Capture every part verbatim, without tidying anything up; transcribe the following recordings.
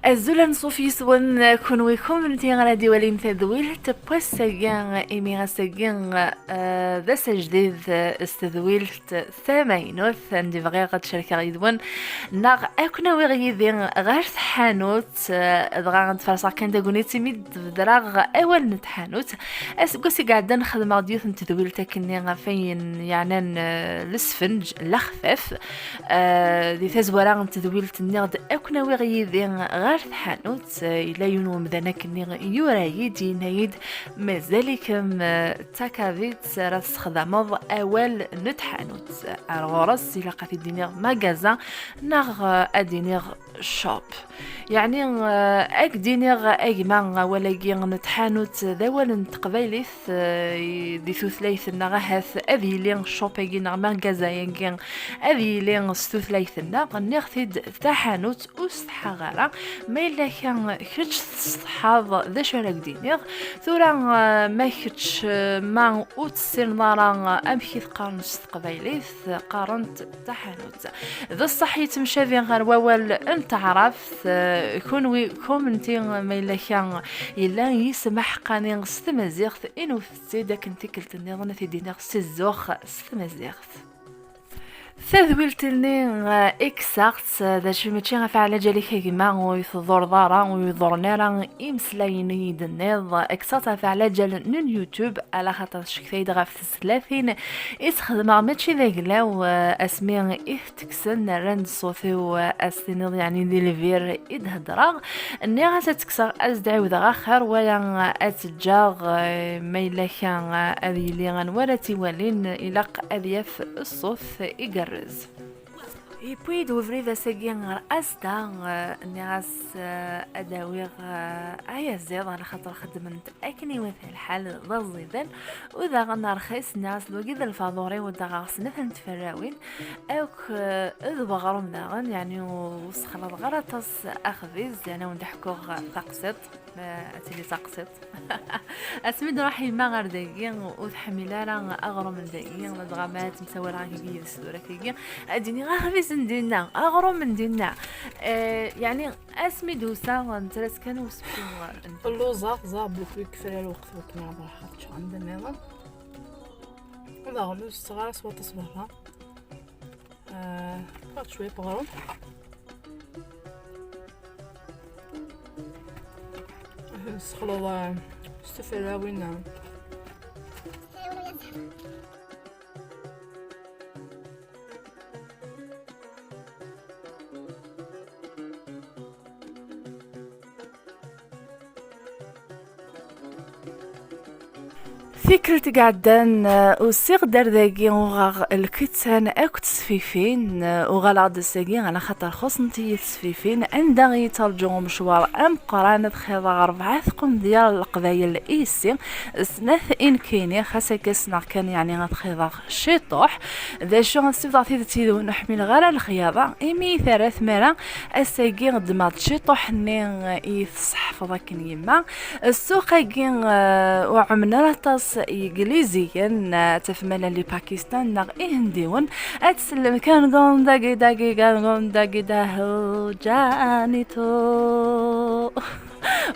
Azul anṣuf yes-wen, kunwi kunemti ara d-iwalin tadwilt n wass-agi, imi ass-agi, eh, d ass ajdid, eh, s tedwilt tamaynut, anda bɣiɣ ad cerkeɣ yid-wen, neɣ ad ken-awiɣ yid-i ɣer tḥanut, eh, dɣa ad d-farṣeɣ kan tagnit imi d-bedreɣ awal n tḥanut. Aseggas i iɛeddan xedmeɣ-d yiwet n tedwilt akkenni ɣef wayen yeɛnan, eh, lesfenǧ, lexfaf. Eh, di tazwara n tedwilt nniɣ-d ad ken-awiɣ yid-i ɣer tḥanut. Eh, yella yiwen wemdan akkenni yura-yi-d, yenna-yi-d: "Mazal-ikem, eh, d takabit ara tesxedmeḍ awal n tḥanut." Ar ɣur-s ilaq ad t-id-iniɣ magasin neɣ, eh, ad d-iniɣ shop. Yeɛni, eh, ad k-d-iniɣ a gma, awal-agi n tḥanut d awal n teqbaylit, eh, di tutlayt-nneɣ, ahat ad yili shop-agi neɣ magasin-agi ad yili s tutlayt-nneɣ. Nniɣ-t-id taḥanut ur setḥaɣ ara. Ma yella kan kečč tessetḥaḍ, d acu ara k-d-iniɣ? Tura, eh, ma kečč, eh, ma ur tessineḍ ara amek i t-qqaren s teqbaylit, qqaren-t taḥanut. D ṣṣeḥ yettemcabi ɣer wawal n taɛrabt, eh, kunwi kunemti ma yella kra yella yisem aḥeqqani s tmaziɣt, inewwet-tt-id akken tikkelt nniḍen ad t-id-iniɣ s zzux s tmaziɣt. Tadwilt-nni, eh, i kkseɣ-tt, eh, d acu mačči ɣef ɛlaǧal-ik a gma, ur yi-tḍurreḍ ara, ur yi-ḍurren ara imeslayen i yi-d-tenniḍ, kkseɣ-tt ɣef ɛlaǧal n YouTube, ala xaṭer ccetkayeɣ-d ɣef tezlatin i sxedmeɣ mačči d aglaw, eh, asmi i t-kksen, rran-d ṣṣut-iw, eh, ad s-tiniḍ yeɛni di lbir i d-heddreɣ. Nniɣ-as ad tt-kkseɣ, ad s-d-ɛiwdeɣ axir, wala ad tt-ǧǧeɣ, eh, ma yella kra, eh, ad yili anwa ara tt-iwalin, ilaq ad yaf ṣṣut igerrez. Yewwi-d webrid ass-agi ɣer Asda, eh, nniɣ-as, eh, ad awiɣ, eh, ayaziḍ, ala xaṭer xeddmen-t akken iwata lḥal d aẓidan, u daɣen rxis, nniɣ-as d wagi d lfaḍur-iw, ddreɣ snat n tferrawin, akk, eh, d weɣrum daɣen, yeɛni ur sexlaḍeɣ ara aṭas axbiz, yeɛni ad wen-d-ḥkuɣ taqsiṭ, ma ad tili taqsiṭ. Asmi d-ruḥ yemma ɣer dagi, ur tḥemmel ara aɣrum n dagi, ladɣa ma ttemsawaleɣ akkagi yid-s tura akkagi, ad d-iniɣ: "Axbiz n dinna, aɣrum n dinna." Eh, yeɛni, asmi d-usa, nettra-tt kan i usekku n... Lluẓeɣ, ẓer belli yekfa lweqt wakken ad ruḥeɣ ad ččeɣ anda nniḍen. Daɣen ur setteɣ ara s waṭas berra. Ah, xaṭ cwiṭ n uɣrum. Nessexleḍ, ah, s tferrawin, ah. Tikkelt i iɛeddan, eh, usiɣ-d ar dagi, uɣeɣ lkettan akked tesfifin, eh, uɣaleɣ-d ass-agi ala xaṭer xuṣṣent-iyi tesfifin, anda i yettraǧu umecwar ameqqran, ad xeḍeɣ rebɛa tqendyar n Leqbayel i yessi, snat i nekkini, xas akka ssneɣ kan yeɛni ad xeḍeɣ ciṭuḥ. D acu, ad sifḍeɣ tidet yid-wen, ur ḥmileɣ ara lexyaḍa, imi i terra tmara, ass-agi ddmeɣ-d ciṭuḥ-nni i yi-tesseḥfeḍ akken yemma. Ssuq-agi, eh, ur ɛummen ara aṭas Yegliziyen, eh, tafem ala li Pakistan neɣ Ihendiwen, ad tsellem kan gundagi dagi, kan gundagi dahu, janito.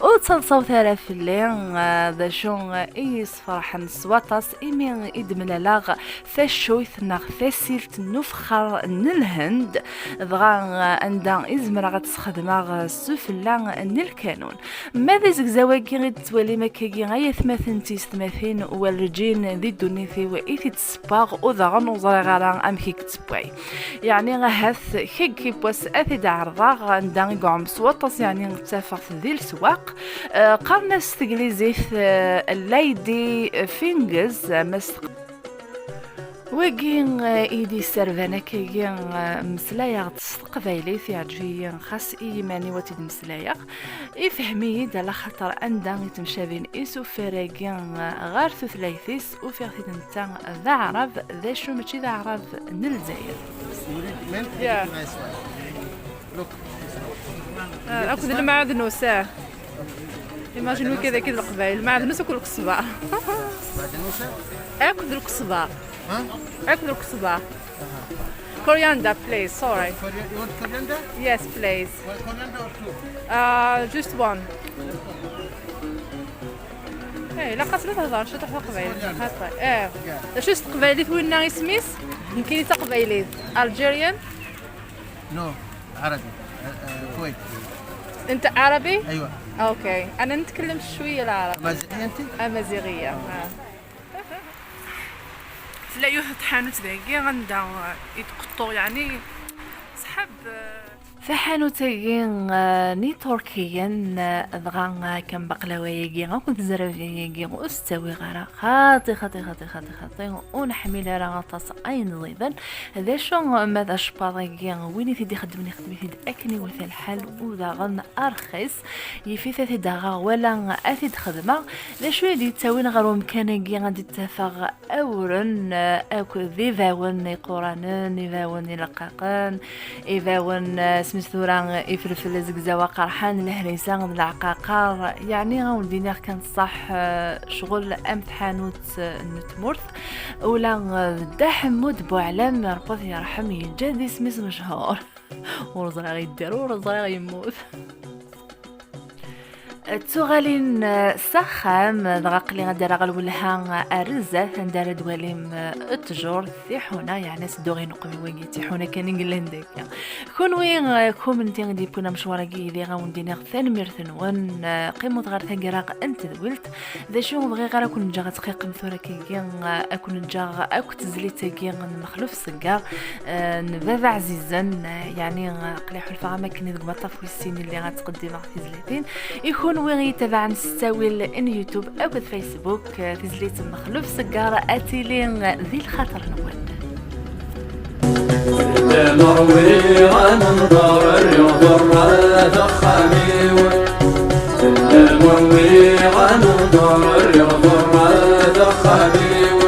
Ur ttaḍsawet ara fell-i, eh, d acu, eh, i yi-yesferḥen s waṭas imi i d-mlaleɣ taccuyt neɣ tasilt n ufexxar n Lhend, dɣa, eh, anda i zemreɣ ad tt-sxedmeɣ, eh, s ufella n lkanun. Ma d azegzaw-agi i d-tettwalim akkagi, ay atmaten tiyessetmatin, werǧin di ddunit-iw i t-id-ssewweɣ, u daɣen ur ẓriɣ ara amek i yettewway. Yeɛni ahat kegg yiwwas ad t-id-ɛerḍeɣ, anda i iɛum s waṭas, yeɛni ttafeɣ-t di leswaq. Eh, qqaren-as s teglizit, eh, lady fingers, ama s teq-, wagi, eh, i d-yesserban akkagi, eh, mmeslayeɣ-d s teqbaylit, yeɛǧeb-iyi, xas i yiman-iw ad t-id-mmeslayeɣ. Ifhem-iyi-d, ala xaṭer anda i ttemcabin isufar-agi, eh, ɣer tutlayt-is, ufiɣ-t-id netta d aɛrab, d acu mačči d aɛrab n Lezzayer. Yeah. Ah, akked lmeɛdnus, ah. Imagine wigi d Leqbayel, lmeɛdnus akked lqesba. Akked lqesba. Akked lqesba. Coriander, please, sorry. Cori- You want coriander? Yes, please. One coriander or two? Uh, just one. Hey, la qasla tehḍer ciṭuḥ taqbaylit. Coriander. Hatta. Eh. Yeah. Acu s teqbaylit winna isem-is? Nekkini d taqbaylit. Algerian? No, Arabi. Uh, uh, Kuwait. انت عربي؟ ايوه. Okay. انا نتكلم شويه العربي. مازيغيه انت؟ امازيغيه. آه. Tella yiwet n tḥanut dagi anda i d-qeṭṭu, yeɛni, ṣḥab, eh, taḥanut-agi, eh, n Iturkiyen, eh, dɣa, eh, kan baqlawa-agi akk d tzerbiya-agi ur s-ttawiɣ ara. Xaṭi, xaṭi, xaṭi, xaṭi, xaṭi, ur neḥmil ara aṭas ayen ẓiden. D acu ma d acpaḍ-agi, win i t-id-ixeddmen ixeddem-it-id akken iwata lḥal, u daɣen arxis, yif-it ad t-id-aɣeɣ wala ad t-id-xedmeɣ. D acu i d-yettawin ɣer umkan-agi ad d-ittafeɣ awren, eh, akked d ibawen iquranen, ibawen ileqqaqen, ibawen, eh, smis tura, ifelfel azegzaw aqerḥan, lehrisa d leɛqaqer. Yeɛni, ad wen-d-iniɣ kan ṣṣeḥ, eh, ccɣel am tḥanut, eh, n tmurt. Ula, eh, d Dda Ḥemmu d Buɛlam, Ṛebbi ad t-yerḥem, yeǧǧa-d isem-is mechuṛ. Ur ẓriɣ yedder, ur ẓriɣ yemmut. Tuɣalin, eh, s axxam, dɣa aql-i ad d-rreɣ lwelha, eh, ar zdat, anda ara d-walim, eh, ttjur, tiḥuna, yeɛni s dduɣ ineqmiwen-agi, tiḥuna kan i yellan dagi. Kunwi, eh, kumenti i d-yewwin amecwar-agi yid-i, ad wen-d-iniɣ tanemmirt-nwen, eh, qqimut ɣer taggara n tedwilt. D acu ur bɣiɣ ara ad ken-ǧǧeɣ ad tqiqem tura akkagi, eh, ad ken-ǧǧeɣ akk tezlit-agi n Mexluf Seggar, eh, n Baba Ɛzizen, eh, yeɛni, eh, aql-i ḥulfaɣ am akken deg umaṭṭaf wis sin i lliɣ ad ttqeddimeɣ tizlatin. I kunwi i yi-itabaɛen s ttawil n YouTube akked Facebook, eh, tizlit n Mexluf Seggar ad tili, eh, di lxaṭer-nwen. Tella merwi ɣa nenḍer, rriɣ berra d axxam-iw. Tella merwi ɣa nenḍer, rriɣ berra d axxam-iw.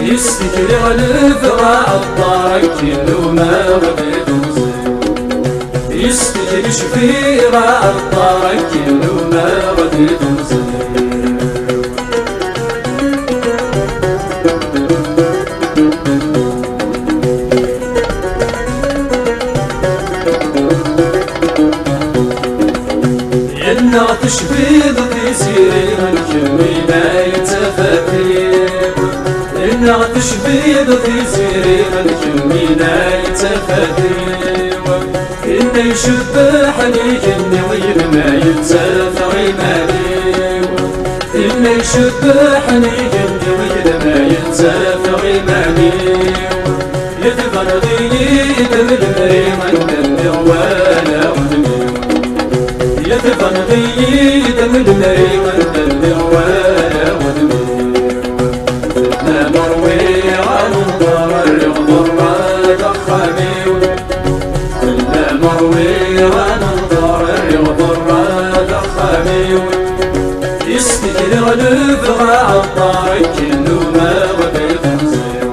Yestekliɣ lebɣa aṭṭar akken umaɣ di temẓi-w. Yestekli cfiɣ aṭṭar akken umaɣ di temẓi-w. Yenneɣ tecbiḍ tiziri n kemmina yettafati. Yenneɣ tecbiḍ tiziri n kemmina yettafati. Inna icebbeḥ igenni, yid ma yettafeɣ iman-iw. Inna icebbeḥ igenni, yid ma yettafeɣ iman-iw. Yetbanḍ-iyi-d am lemri anda lliɣ wala udem-iw. Yetbanḍ-iyi-d am lemri anda lliɣ wala udem-iw. Tella merwi ɣa nenḍer, rriɣ berra d axxam-iw. Tella merwi ɣa nenḍer, rriɣ berra d axxam-iw. Yestekliɣ lebɣa aṭṭar akken umaɣ di temẓi-w.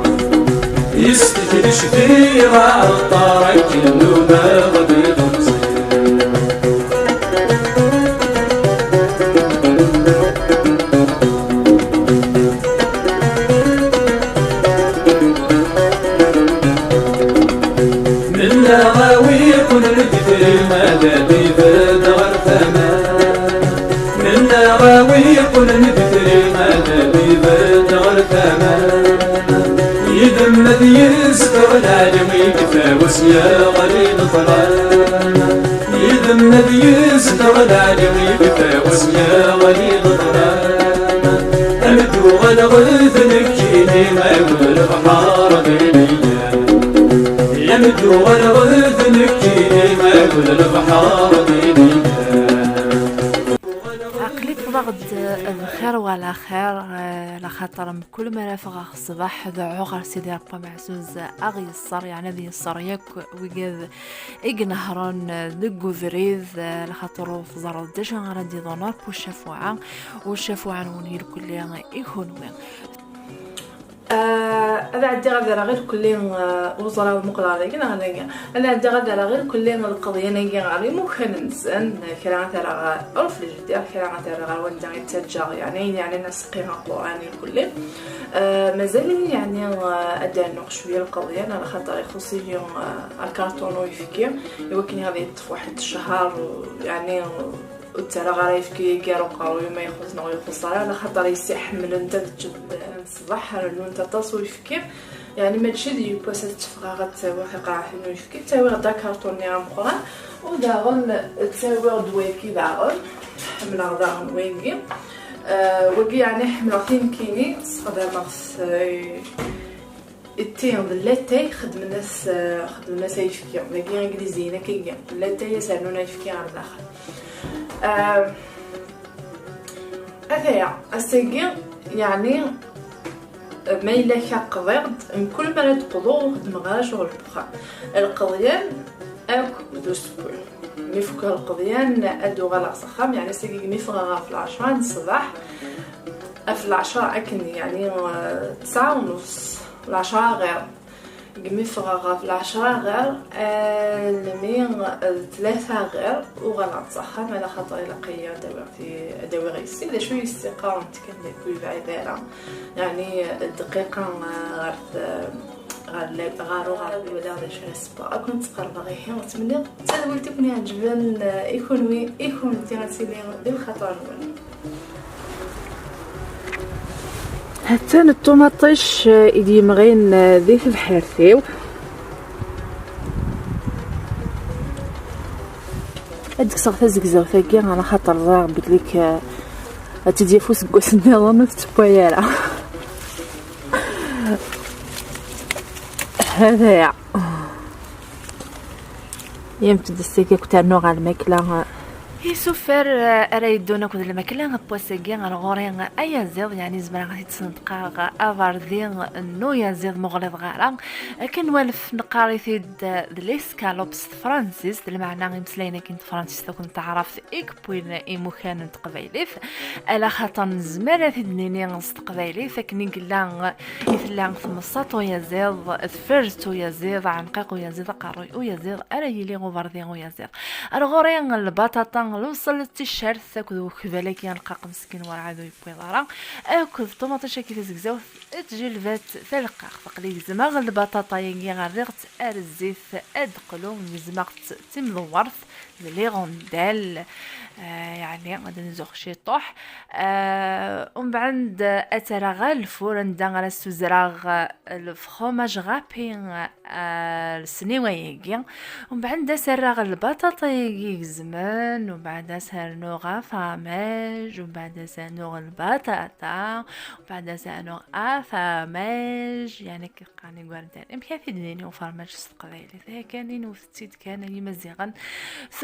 Yestekli cfiɣ aṭṭar akken umaɣ di temẓi-w. Mennaɣ awi-ken deg trim ad d-ibedd ɣer tama. Mennaɣ awi-ken deg trim ad d-ibedd ɣer tama. Yid-m ad yezdeɣ lɛali, ikfa wasya ɣer ineṭlan. Yid-m ad yezdeɣ lɛali, ikfa wasya ɣer ineṭlan. Am d-uɣaleɣ d nekkini, ma yewwel lebḥer d inigan. Am d-uɣaleɣ d nekkini, ma yewwel lebḥer d inigan. Aql-i wwḍeɣ-d bxir wala xir, eh, laxaṭer mkul mi ara ffɣeɣ ṣṣbeḥ, deɛɛuɣ ɣer Sidi Ṛebbi ameɛzuz a ɣ-yeṣṣer, yeɛni ad yeṣṣer yakk wigad i inehhren deg ubrid, eh, laxaṭer ur teẓreḍ d acu ara d-iḍun akk ucafuɛa, ucafuɛa-nwen irkelli i kunwi. Ah, ad ɛeddiɣ ad rreɣ irkelli, ah, ur ẓriɣ muqleɣ dagi neɣ dagi. Ad ɛeddiɣ ad rreɣ irkelli lqeḍyan-agi ɣer imukan-nsen, kra ad t-rreɣ ɣer lfejdir, kra ad t-rreɣ ɣer wanda i ttaǧǧaɣ, yeɛni ayen yeɛnan aseqqi aquran irkelli. Ah, mazal-iyi yeɛni, ah, ad d-rnuɣ cwiya lqeḍyan, ala xaṭer ixuṣ-iyi, ah, lkarṭun n uyefki, i wakken ad yeṭṭef waḥed ccher, u, yeɛni, ur ttarraɣ ara ayefki gar uqerruy ma ixuṣ neɣ ur ixuṣ ara, ala xaṭer yes-i ḥemmlent ad ččent ṣṣbeḥ, rennunt aṭas uyefki. Yeɛni mačči d yiwwas ad tteffɣeɣ ad ttawiɣ tiqraɛtin n uyefki, ttawiɣ-d akarṭun-nni ameqqran, u daɣen ttawiɣ-d wayki daɣen, ḥemmleɣ daɣen wayki. Ah, wagi yeɛni ḥemmleɣ-t i nekkini, ssexdameɣ-t, ah, i tti d latay, xedmen-as, ah, xedmen-as ayefki, dagi igliziyen akkagi, latay ad s-rnun ayefki ɣer daxel. Ah, Ataya, ass-agi, yeɛni, ma yella akka qḍiɣ-d, mkul mi ara d-qḍuɣ ur xeddmeɣ ara ccɣel n wexxam. Lqeḍyan akk d usekki. Mi fukkeɣ lqeḍyan, ad d-uɣaleɣ s axxam, yeɛni ass-agi mi ffɣeɣ ɣef lɛecṛa n ṣṣbeḥ, ɣef lɛecṛa akken, yeɛni, eh, tesɛa u nus, lɛecṛa ɣir. Deg mi ffɣeɣ ɣef lɛecṛa ɣir almi d tlata ɣir, uɣaleɣ-d s axxam, ala xaṭer ilaq-iyi ad awiɣ ti-, ad awiɣ yessi. D acu yessi qqaren-t kan, yak ur yebɛid ara, yeɛni dqiqa, ah, ɣer t-, ɣer la-, ɣer uɣerda, walaɣ d acu ara sewweɣ. Ad ken-ttqerḍeɣ ihi, ttmenniɣ d tadwilt i ken-iɛeǧben, ah, i kunwi, i kunemti, ad tili di lxaṭer-nwen. Ha-tt-an ṭumaṭic, eh, i d-yemɣin, eh, di tebḥirt-iw. Ad d-kkseɣ tazegzawt-agi, ala xaṭer ẓriɣ belli k-, eh, ad tt-id-yaf useggas nniḍen ur tettewway ara. Hadaya. Yemt-d sseg akk ternu ɣer lmakla. Isufar, eh, ara yeddun akked lmakla n wass-agi ɣer ɣur-i, ayaziḍ, yeɛni zemreɣ ad t-id-sneṭqeɣ aberdi n uyaziḍ ma ur ɣliḍeɣ ara. Akken nwalef neqqar-it-id, eh, d l'escalope s tefransist, lmeɛna imeslayen-agi n tefransist akked n taɛrabt i yewwin imukan n teqbaylit. Ala xaṭer nezmer ad t-id-nini s teqbaylit, akken i yella i tella tmeṣṣaṭ uyaziḍ, tfert uyaziḍ, aɛenqiq uyaziḍ, aqerruy uyaziḍ, ara yili uberdi uyaziḍ. Ar ɣur-i lbaṭaṭa, lebṣel, ticcert akked ukbal-agi arqaq meskin werɛad ur yewwiḍ ara, akked ṭumaṭic-agi tazegzawt, tjilbat taleqqaɣt. Aql-i gezmeɣ lbaṭaṭa-agi, rriɣ-tt ar zzit ad d-teqlu, gezmeɣ-tt d timdewwert, d l'hirondelle, eh, yeɛni ad nzuxx ciṭuḥ. Eh, umbeɛd ad tt-rreɣ ɣer lfur anda ara ssuzreɣ, eh, lefromaj râpé, eh, lesniwa-agi. Umbeɛd ad s-rreɣ lbaṭaṭa-agi gezmen, umbeɛd ad s-rnuɣ afermaj, umbeɛd ad s-rnuɣ lbaṭaṭa, umbeɛd ad s-rnuɣ afermaj, yeɛni qqaren igerdan. Amek ara t-id-nini ufermaj s teqbaylit? Yakan inwet-tt-id kan ay imaziɣen.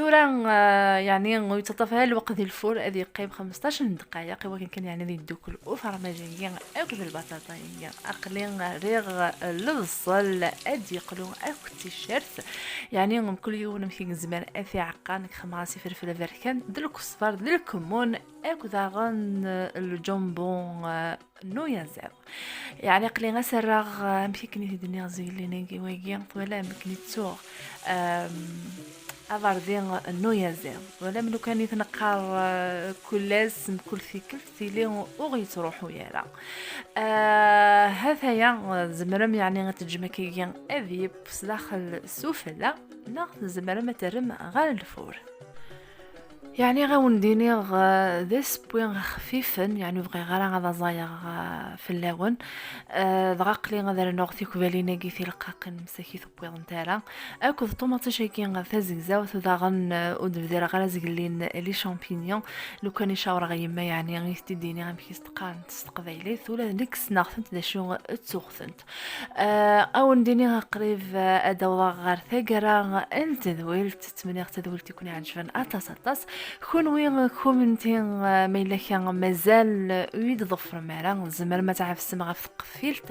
Tura, ah, yeɛni ur yettaṭṭaf ara lweqt di lfur, ad yeqqim xmesṭac n ddqayeq i wakken kan yeɛni ad yeddukel ufermaj-agi akked lbaṭaṭa-agi. Aql-i rriɣ lebṣel ad d-yeqlu akked ticcert. Yeɛni mkul yiwen amek i yezmer ad t-iɛeqqer, nekk xedmeɣ-as ifelfel aberkan d lkesber d lkemmun akked daɣen, eh, lǧumbu, eh, n uyaziḍ. Yeɛni aql-i ad s-rreɣ, eh, amek akken i t-id-nniɣ zgelli-nagi wagi, twalam akken i ttuɣ, ehm, aberdi n uyaziḍ. Twalam lukan i t-neqqar, eh, kul ass, mkul tikkelt, tili ur yettruḥu ara. Eh, ha-t-aya, eh, tzemrem yeɛni ad teǧǧem akkagi ad yeww s daxel sufella, neɣ tzemrem ad terrem ɣer lfur. Yeɛni, ad awen-d-iniɣ, eh, d asewwi xfifen, yeɛni, ur bɣiɣ ara ad aẓayeɣ, eh, fell-awen. Eh, dɣa aql-i ad rnuɣ tikbalin-agi tileqqaqin, msakit ur wwiḍent ara, akked ṭumaṭic-agi tazegzawt, daɣen, eh, ur d-bdireɣ ara zgelli n les champignons. Lukan i cawreɣ yemma, yeɛni, i t-id-iniɣ amek i s-qqarent s teqbaylit, ula d nekk ssneɣ-tent d acu d tuɣ-tent. Eh, ad wen-d-iniɣ aqrib, eh, ad awḍeɣ ɣer taggara n tedwilt. Ttmenniɣ tadwilt i ken-iɛeǧben aṭas, aṭas. Kunwi kunemti, ma yella kan mazal ur yi-d-ḍefrem ara, tzemrem ad tɛefsem ɣef tqeffilt,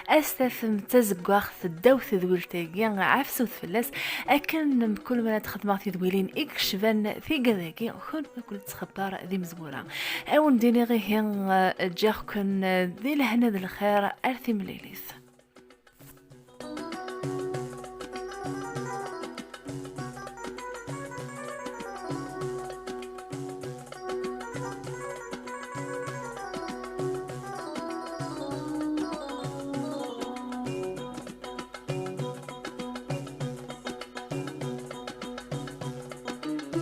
ad s-tafem d tazeggaɣt ddaw tedwilt-agi, ɛefsemt fell-as, akken mkul mi ara d-xedmeɣ tidwilin i yecban tigad-agi, kunwi ad ken-tettxebbar d imezwura. Ad wen-d-iniɣ ihi, ǧǧiɣ-ken di lehna d lxir, ar timlilit.